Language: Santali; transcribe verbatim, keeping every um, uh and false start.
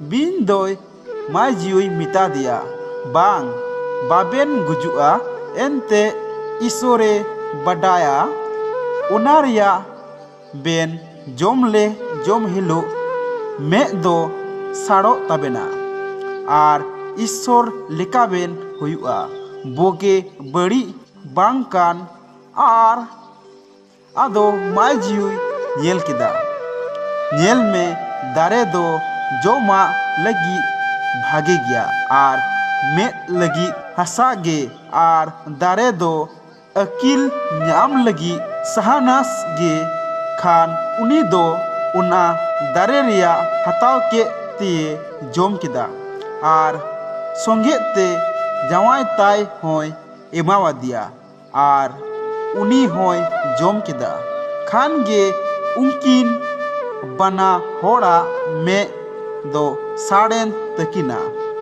ᱵᱤᱧ ᱫᱚᱭ ᱢᱟᱹᱭ ᱡᱤᱣᱤᱭ ᱢᱮᱛᱟ ᱫᱮᱭᱟ, ᱵᱟᱝ, ᱵᱟᱵᱮᱱ ᱜᱩᱡᱩᱜᱼᱟ᱾ ᱮᱱᱛᱮ ᱤᱥᱚᱨᱮ ᱵᱟᱰᱟᱭᱟ, ᱚᱱᱟ ᱨᱮᱭᱟᱜ ᱵᱮᱱ ᱡᱚᱢ ᱞᱮ ᱡᱚᱢ ᱦᱤᱞᱳᱜ ᱢᱮᱫ ᱫᱚ ᱥᱟᱲᱚᱜ ᱛᱟᱵᱮᱱᱟ ᱟᱨ ᱤᱥᱚᱨ ᱞᱮᱠᱟ ᱵᱮᱱ ᱦᱩᱭᱩᱜᱼᱟ, ᱵᱩᱜᱤ ᱵᱟᱹᱲᱤᱡ ᱵᱟᱝ ᱠᱟᱱ᱾ ᱟᱨ ᱟᱫᱚ ᱢᱟᱹᱭ ᱡᱤᱣᱤᱭ ᱧᱮᱞ ᱠᱮᱫᱟ, ᱧᱮᱞ ᱢᱮ, ᱫᱟᱨᱮ ᱫᱚ ᱡᱚᱢᱟᱜ ᱞᱟᱹᱜᱤᱫ ᱵᱷᱟᱜᱮ ᱜᱮᱭᱟ ᱟᱨ ᱢᱮᱫ ᱞᱟᱹᱜᱤᱫ ᱦᱟᱥᱟ ᱜᱮ, ᱟᱨ ᱫᱟᱨᱮ ᱫᱚ ᱟᱹᱠᱤᱞ ᱧᱟᱢ ᱞᱟᱹᱜᱤᱫ ᱥᱟᱦᱟᱱᱟᱥ ᱜᱮ᱾ ᱠᱷᱟᱱ ᱩᱱᱤ ᱫᱚ ᱚᱱᱟ ᱫᱟᱨᱮ ᱨᱮᱭᱟᱜ ᱦᱟᱛᱟᱣ ᱠᱮᱫ ᱛᱮᱭ ᱡᱚᱢ ᱠᱮᱫᱟ, ᱟᱨ ᱥᱚᱸᱜᱮ ᱛᱮ ᱡᱟᱶᱟᱭ ᱛᱟᱭ ᱦᱚᱸᱭ ᱮᱢᱟᱣᱟᱫᱮᱭᱟ, ᱟᱨ ᱩᱱᱤ ᱦᱚᱸᱭ ᱡᱚᱢ ᱠᱮᱫᱟ᱾ ᱠᱷᱟᱱ ᱜᱮ ᱩᱱᱠᱤᱱ ᱵᱟᱱᱟ ᱦᱚᱲᱟᱜ ᱢᱮᱫ ᱫᱚ ᱥᱟᱲᱮᱱ ᱛᱟᱹᱠᱤᱱᱟ,